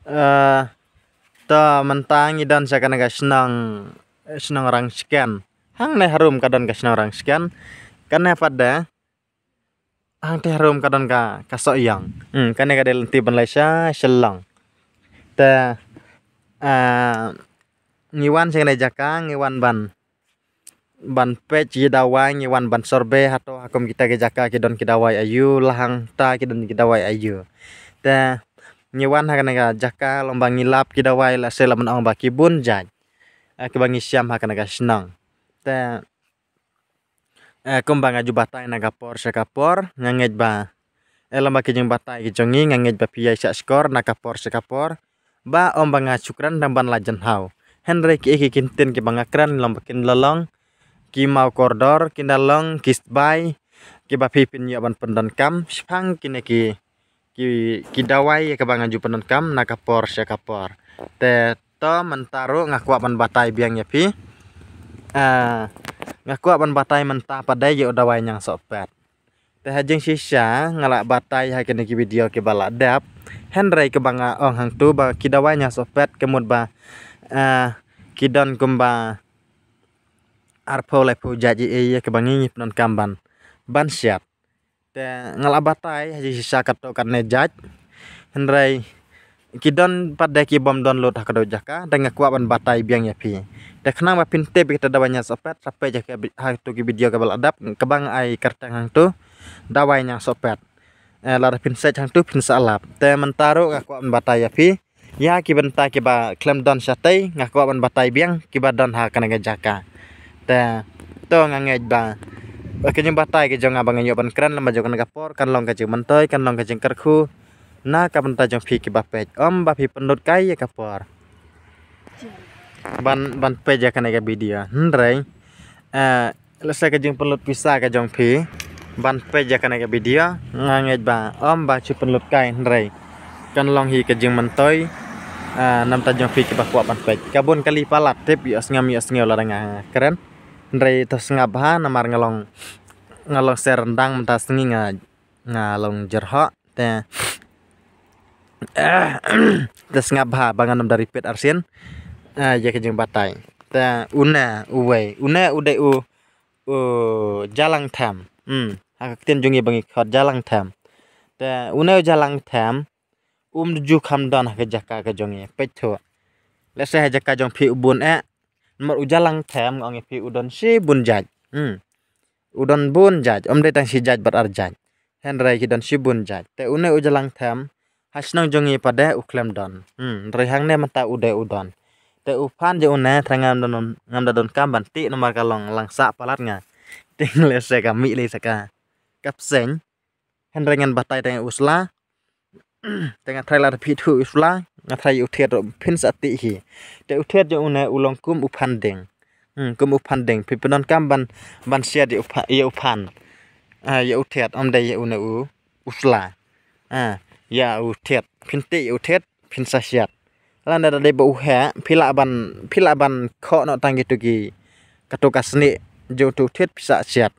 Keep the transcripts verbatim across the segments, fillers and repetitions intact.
Eh, to mynta ngi don sha kane ka shnong, shnong Rangshken. Hangne harum ka don ka shnong Rangshken. Kane pat de hangte harum ka don ka, ka Sohiong. Hmm, kane ka dei lynti ban leit sha Shillong. Te, eh, ngi wan sha kane jaka, ngi wan ban, ban peit ki dawai, ngi wan ban survey hato ha kum kita ki jaka ki don ki dawai aiu, la hangta ki don ki dawai aiu. Te ngi wan ha kane ka jaka long ba ngi lap ki dawai, lehse lah ban ong ba ki bun jait, eh, kiba ngi shem ha kane ka shnong. Te, eh, kumba nga ju batai na ka por sha ka por, nga ngeit ba, eh, lem bad ki jingbatai ki jong ngi, nga ngeit ba phi ïai shah shkor na ka por sha ka por. Ba ym ba nga shu kren tang ban lait jynhaw. Hynrei kiei ki kyntien kiba nga kren lem bad kin da long ki maw kordor, kin da long ki sbai kiba phi phin ïoh ban pyndonkam shaphang kine ki, ki, ki dawai ïa kaba nga ju pyndonkam na ka por sha ka por. Te to mynta ruh nga kwah ban batai biang ïa phi. Ah, nga kwah ban batai mynta pat de ïa u dawai ñiangsohpet. Te ha jingshisha nga la batai ha kine ki video kiba la dep. Hynrei kaba nga ong hangtu ba ki dawai ñiangsohpet ka mut ba, ah, ki don kumba arphew laiphew jait ïa, ïa kaba ngi, ngi pyndonkam ban, ban siat. Te nga la batai ha jingshisha katto katne jait. Hynrei ki don pat de ki bym don lut ha kata ka jaka, te nga kwah ban batai biang ïa phi. Te khnang ba phin tip ïa kita dawai ñiangsohpet, sa peit ha ki bi-, ha tu ki video kaba la dep, kaba nga ai kyrteng hangtu dawai ñiangsohpet. Eh, lada phin search hangtu phin sa lap. Te mynta ruh nga kwah ban batai ïa phi ïa ki bynta kiba khlem don shatei, nga kwah ban batai biang kiba don ha kane ka jaka. Te to nga ngeit ba ka jingbatai ka jong nga ba nga ïoh ban kren lem bad jong kane ka por kan long ka jingmyntoi, kan long ka jingkyrkhu na ka bynta jong phi kiba peit, ym ba phi pynlut kai ïa ka por ban, ban peit ïa kane ka video. Hynrei, eh, lehse ka jingpynlut pisa ka jong phi ban peit ïa kane ka video, nga ngeit ba ym ba shu pynlut kai, hynrei kan long hi ka jingmyntoi, ah, na bynta jong phi kiba kwah ban peit. Ka bun kali palat, tip ïohsngew ïohsngew lada nga kren. Hynrei to sngap bha namar nga long, nga long seh ryndang mynta sngi, nga, nga long jyrhoh. Te, te sngap bha ba ngan ym da repeat arsien, eh, ïa ka jingbatai. Te une uwei, une u dei u, u Jalangthem. Hmm, ha ka ktien jong ngi ba ngi khot Jalangthem. Te une u Jalangthem um ju kham don ha ka jaka ka jong ngi. Peit thuh. Lehse ha jaka jong phi u bun eh. Namar u Jalangthem nga ong ïa phi u don shibun jait. Hmm. U don bun jait, ym dei tang shi jait bad ar jait. Hynrei ki don shibun jait. Te une u Jalangthem ha shnong jong ngi pat de u khlem don. Hmm, hynrei hangne mynta u dei u don. Te u phan jong une trai ngam da don, ngam da donkam ban tih namar ka long lang sah palat nga. Te lehse ka mih lei sa ka, ka pseng. Hynrei ngan batai tang ïa u sla. Te nga trai lada phi thuh u sla, nga trai ïa u thied ruh phin sa tih hi. Te u thied jong une u long kum u phan dieng. Hmm, kum u phan dieng. Phi pyndonkam ban, ban siat ïa u pha-, ïa u phan. Ah, ïa u thied, ym dei ïa une u, u sla. Ah, ïa u thied. Phin tih ïa u thied, phin sa siat. Lane da dei ba u heh, phi lah ban, phi lah ban khoh noh tang kito ki, kato ka snieh jong uto u thied phi sa siat.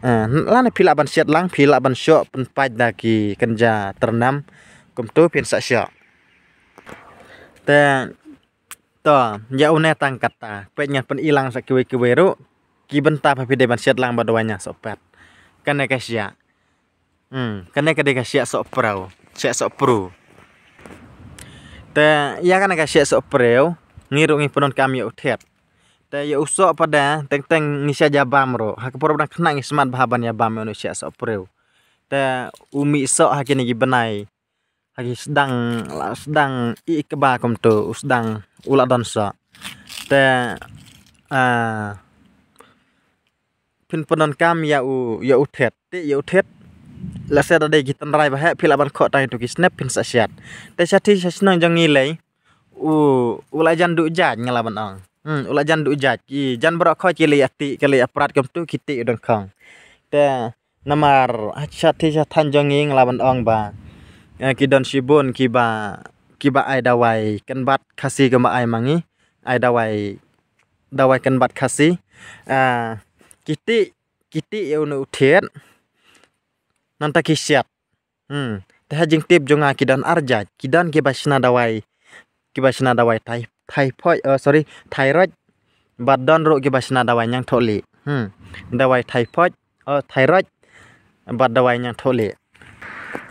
Ah, lane phi lah ban siat lang, phi lah ban shoh pynpait da ki kynja tyrnem, kumto phin sa shoh. Te to, ïa une tang kata, peit ngan pyni lang sa kiwei kiwei ruh ki bynta ba phi dei ban siat lang bad dawai ñiangsohpet. Kane ka shiah. Hmm, kane ka dei ka shiah sohpru, shiah sohpru. Te ïa kane ka shiah sohpru, ngi ruh ngi pyndonkam ïa u thied. Te ïa u soh pat de, teng teng ngi shait ïa bam ruh. Ha ka por ba dang khynnah ngi smat bha ban ïa bam ïa une u shiah sohpru. Te u mih soh ha kine ki bnai, ha ki sdang, la sdang ïa kaba kumto, u sdang u la don soh. Te, ah, phin pyndonkam ïa u, ïa u thied, tih ïa u thied. Lehse da dei ki tynrai ba heh, phi lah ban khoh tang ïa uto ki snep phin sa siat. Te shathie sha shnong jong ngi lei, u, u la jan duh jait nga lah ban ong. Hmm, u la jan duh jait. Ki jan baroh khoit ki leit ïa tih, ki leit ïa prat kumto ki tih u dyngkhong. Te namar shathie sha thaiñ jong ngi nga lah ban ong ba, eh, ki don shibun kiba, kiba ai dawai kynbat Khasi kumba ai ma ngi. Ai dawai, dawai kynbat Khasi. Ah, ki tih, ki tih ïa une u thied. Nangta ki siat. Hmm. Te ha jingtip jong nga ki don ar jait, ki don kiba shna dawai, kiba shna dawai thai, thai phoj, eh, sorry, thyroid. Bad don ruh kiba shna dawai ñiangthohlieh. Hmm. Dawai thai phoj, eh, thyroid. Bad dawai ñiangthohlieh.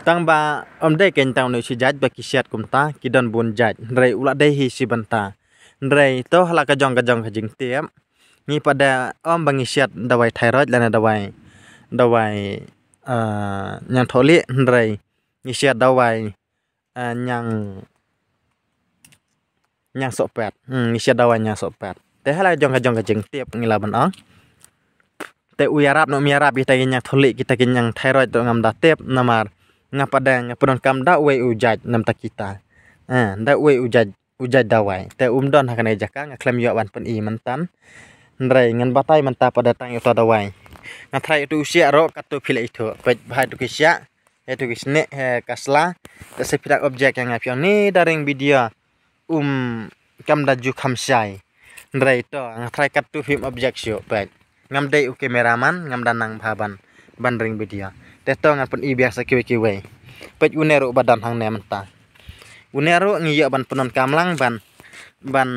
Tang ba ym dei kein tang une u shi jait ba ki siat kumta, ki don bun jait. Hynrei u la dei hi shi bynta. Hynrei to ha la ka jong ka jong ka jingtip. Ngi pat de ym ba ngi siat dawai thyroid lane dawai, dawai, eh, ñiangthohlieh, hynrei ngi siat dawai, eh, ñiang, ñiang sohpet. Hmm, ngi siat dawai ñiang sohpet. Te ha la jong ka jong ka jingtip ngi lah ban ong. Te u ïarap ne um ïarap ïa kita ki ñiangthohlieh, kita ki ñiang thyroid ruh ngam da tip namar nga pat de nga pyndonkam da uwei u jait namar kita. Eh, da uwei u jait, u jait dawai. Te um don ha kane ka jaka, nga khlem ïoh ban pyni mynta. Hynrei ngan batai mynta pat de tang ïa uta u dawai. Nga tharai utu u shiah ruh katto phi la ithuh. Peit bha ïa utu ki shiah. Ïa utu ki snieh, ïa ka sla. Te sa phi da object ïa nga phi ong ne da ring video. Um, kam da ju kham shai. Hynrei to, nga tharai katto phim object shuh, peit. Ngam dei u cameraman, ngam da nang bha ban, ban ring video. Te to ngan pyni biang sa kiwei kiwei. Peit une ruh ba don hangne mynta. Une ruh ngi ïoh ban pyndonkam lang ban, ban,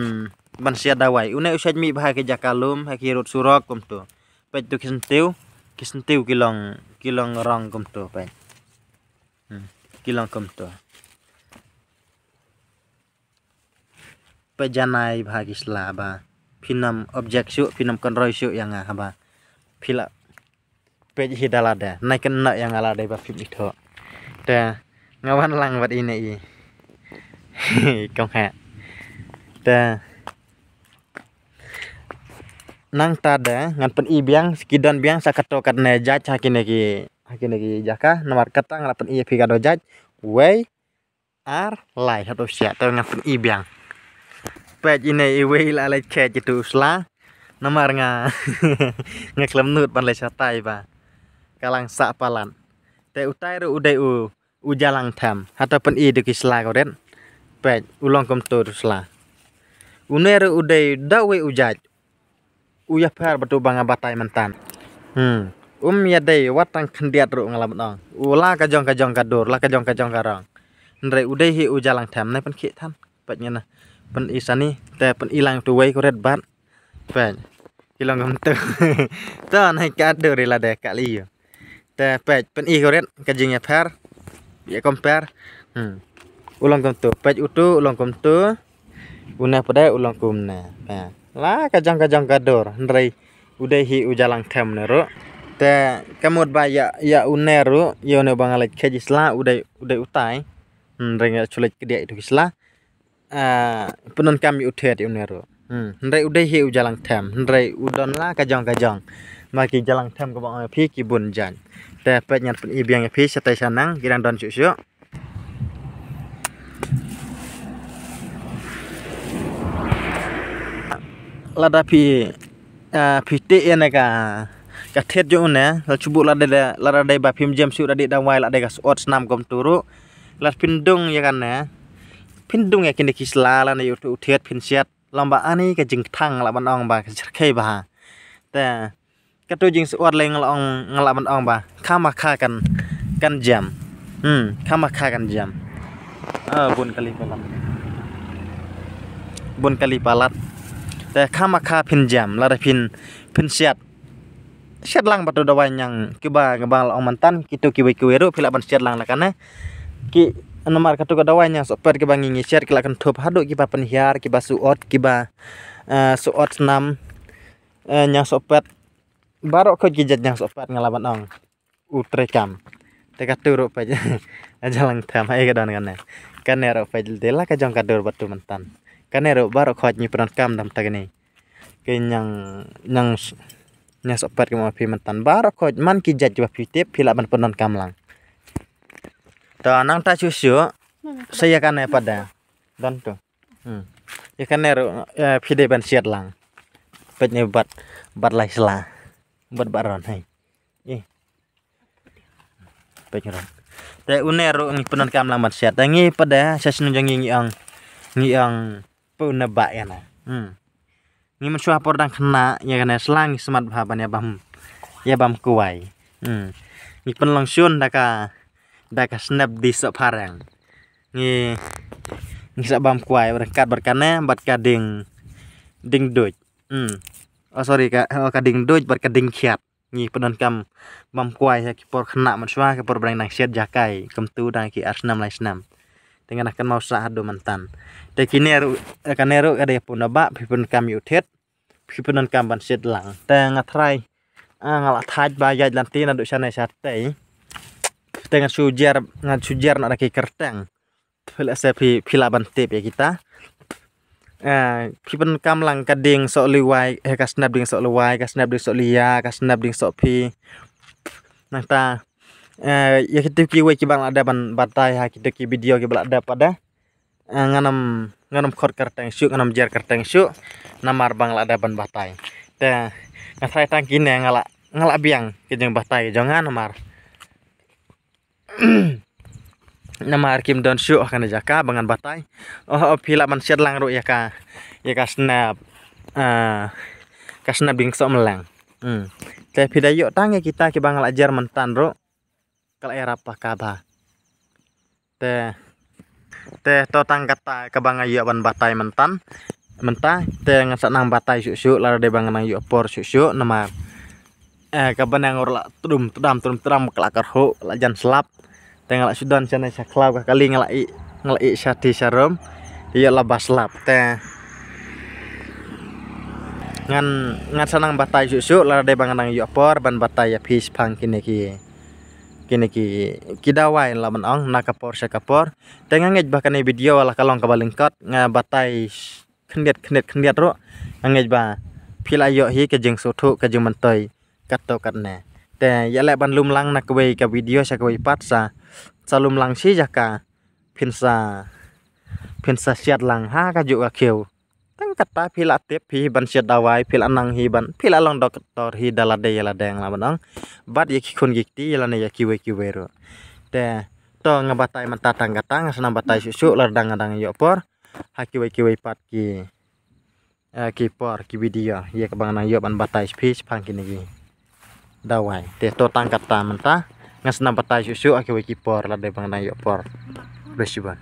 ban siat dawai. Une u shait mih bha ha ki jaka lum, ha ki rud surok kumto. Peit to ki syntiew, ki syntiew ki long, ki long rong kumto, peit. Hmm, ki long kumto. Peit janai bha ki sla ba. Phin ym object shuh, phin ym kynroi shuh ïa nga haba. Phi la peit hi da lade. Nai kynnoh ïa nga lade ba phim ithuh. Te nga wan lang bad ine i. Kong ha. Te nangta de ngan pyni biang, ki don biang sa katto katne jait ha kine ki, ha kine ki jaka. Namar kata nga la pyni ïa phi katto jait. Wei, ar, lai, hato siah, te ngan pyni biang. Peit ine iwei la leit khet ïa utu u sla. Namar nga, nga khlem nud ban leit shatai ba ka lang sah palat. Te utai ruh u dei u, u jalang them. Hato pyni da ki sla ko rit. Peit, u long kumto utu u sla. Une ruh u dei da uwei u jait. U ïapher bad uba nga batai mynta. Hmm. Um ïadei wat tang khyndiat ruh nga la ban ong. U la ka jong ka jong ka dur, la ka jong ka jong ka rong. Hynrei u dei hi u jalang them, nai pynkhih than. Peit ngin na. Pyni sani, te pyni lang tu wei ko rit bad. Peit. Ki long kumto. To nai ka dur ila de ka liu. Te peit, pyni ko rit ka jingïapher. Ïa compare. Hmm. U long kumto, peit utu u long kumto. Une pat de u long kumne. Ha. La ka jong ka jong ka dur, hynrei u dei hi u jalang them ne ruh. Te ka mut ba ïa, ïa une ruh, ïa une ba nga leit khet ïa sla, u dei, u dei utai. Hynrei nga shu leit kdiah ïa utu ki sla. Ah, pyndonkam ïa u thied ïa une ruh. Hmm, hynrei u dei hi u jalang them, hynrei u don la ka jong ka jong. Ma ki jalang them kaba ong ïa phi ki bun jait. Te peit ngan pyni biang ïa phi shatai shanang ki dang don shuh shuh. Lada phi, ah, phi tih ïa ne ka, ka thied jong une, la shu buh lada dei, lada dei ba phim jem shuh da dih dawai lada dei ka sot snam kumto ruh. Lada phin dung ïa kane. Phin dung ïa kine ki sla lane ïa utu u thied phin siat. Lada ba ani ka jingkthang la ban ong ba ka shyrkhei bha. Te kato jingsngewsih lei nga la ong, nga la ban ong ba khamkha kan, kan jem. Hmm, khamkha kan jem. Ah, bun kali palat. Bun kali palat. Te khamkha phin jem lada phin, phin siat. Siat lang bad utu u dawai ñiang kiba, kiba la ong mynta, kito kiwei kiwei ruh phi lah ban siat lang la kane. Ki namar kato ka dawai ñiang sohpet kiba ngi ngi siat ki la kynthup haduh kiba pynhiar, kiba sot, kiba, eh, sot snam, eh, ñiang sohpet. Baroh khoit ki jait ñiang sohpet nga la ban ong. U treikam. Te kato ruh peit. Jalang them ha ka don kane. Kane ruh peit te la ka jong ka dur bad utu mynta. Kane ruh baroh khoit ngi pyndonkam da mynta kane. Ki ñiang, ñiang, ñiang sohpet kumba phi mynta. Baroh khoit man ki jait ba phi tip phi lah ban pyndonkam lang. To nangta shuh shuh. Sa ïa kane pat de. Don to. Hmm. Ïa kane ruh, eh, phi dei ban siat lang. Peit ne bad, bad lai sla. Bad baron hai. Eh. Peit ruh. Te une ruh ngi pyndonkam lang ban siat. Te ngi pat de sa shnong jong ngi ngi ong. Ngi ong pyndonkam ba ïa na. Hmm. Ngi mynshuwa por dang khynnah ïa kane sla ngi smat bha ban ïa bam, ïa bam kwai. Hmm. Ngi pynlong shun da ka da ka snap ding soh phareng. Ngi, ngi sa bam kwai bad ka, bad kane, bad ka ding, ding duj. Hmm. Oh, sorry, ka, oh, ka ding duj bad ka ding khiat. Ngi pyndonkam bam kwai ha ki por khynnah mynshuwa, ki por ba dang nang shet jaka, kumtu dang ki ar snem lai snem. Te nga nang kynmaw sah haduh myntan. Te kine ruh, eh, kane ruh ka dei pun ba phi pyndonkam ïa u thied, phi pyndonkam ban shet lang. Te nga trai, ah, nga la thait ba ïaid lynti naduh shane shatei. Te ngan shu jer, ngan shu jer noh da ki kyrteng. Phi lah, se phi, phi lah ban tip ïa kita. Eh, phi pyndonkam lang ka ding soh liwai, eh, ka snap ding soh liwai, ka snap ding soh lia, ka snap ding soh phi. Nangta, eh, ïa kito kiwei kiba nga la dep ban batai ha kito ki video kiba la dep pat de. Eh, ngan ym, ngan ym khot kyrteng shuh, ngan ym jer kyrteng shuh. Namar ba nga la dep ban batai. Te nga trai tang kine, nga la, nga la biang ka jingbatai jong nga namar namar kim don shuh ha kane jaka ba ngan batai. Oh, oh, phi lah ban shet lang ruh ïa ka, ïa ka snap, ah, ka snap ding soh mylleng. Hmm. Te phi da ïoh tang ïa kita kiba nga la jer myntan ruh. Ka la ïarap ha ka ba. Te, te to tang kata kaba nga ïoh ban batai myntan. Mynta, te ngan sa nang batai shuh shuh, lada dei ba nga nang ïoh por shuh shuh, namar, eh, kaba nang ruh la tdum tdam, tdum tdam, ka la kyrhuh, ka la jan slap. Te nga la shu don shane sha khlaw ka kali, nga la ïeh, nga la ïeh shathie sharum. Ïoh la ba slap. Te ngan, ngan sa nang batai shuh shuh, lada dei ba nga nang ïoh por ban batai ïa phi shaphang kine ki, kine ki, ki dawai la ban ong, na ka por sha ka por. Te nga ngeit ba kane video la ka long kaba lyngkot, nga batai khyndiat, khyndiat, khyndiat ruh. Nga ngeit ba phi la ïoh hi ka jingsngewthuh, ka jingmyntoi katto katne. Te ïa leh ban lum lang na kawei ka video sha kawei pat, sa, sa lum lang shi jaka, phin sa, phin sa shet lang ha kajuh ka khiew. Tang kata phi la tip hi ban shet dawai, phi la nang hi ban, phi la long doktor hi da lade ïa lade, nga la ban ong. Bad ïa ki khun ki kti ïa lane ïa kiwei kiwei ruh. Te to nga batai mynta tang kata, nga sa nang batai shuh shuh lada nga dang ïoh por ha kiwei kiwei pat ki, eh, ki por, ki video ïa kaba nga nang ïoh ban batai sha phi shaphang kine ki dawai. Te to tang kata mynta, nga sa nang batai shuh shuh ha kiwei ki por lada dei ba nga dang ïoh por. Khublei shibun.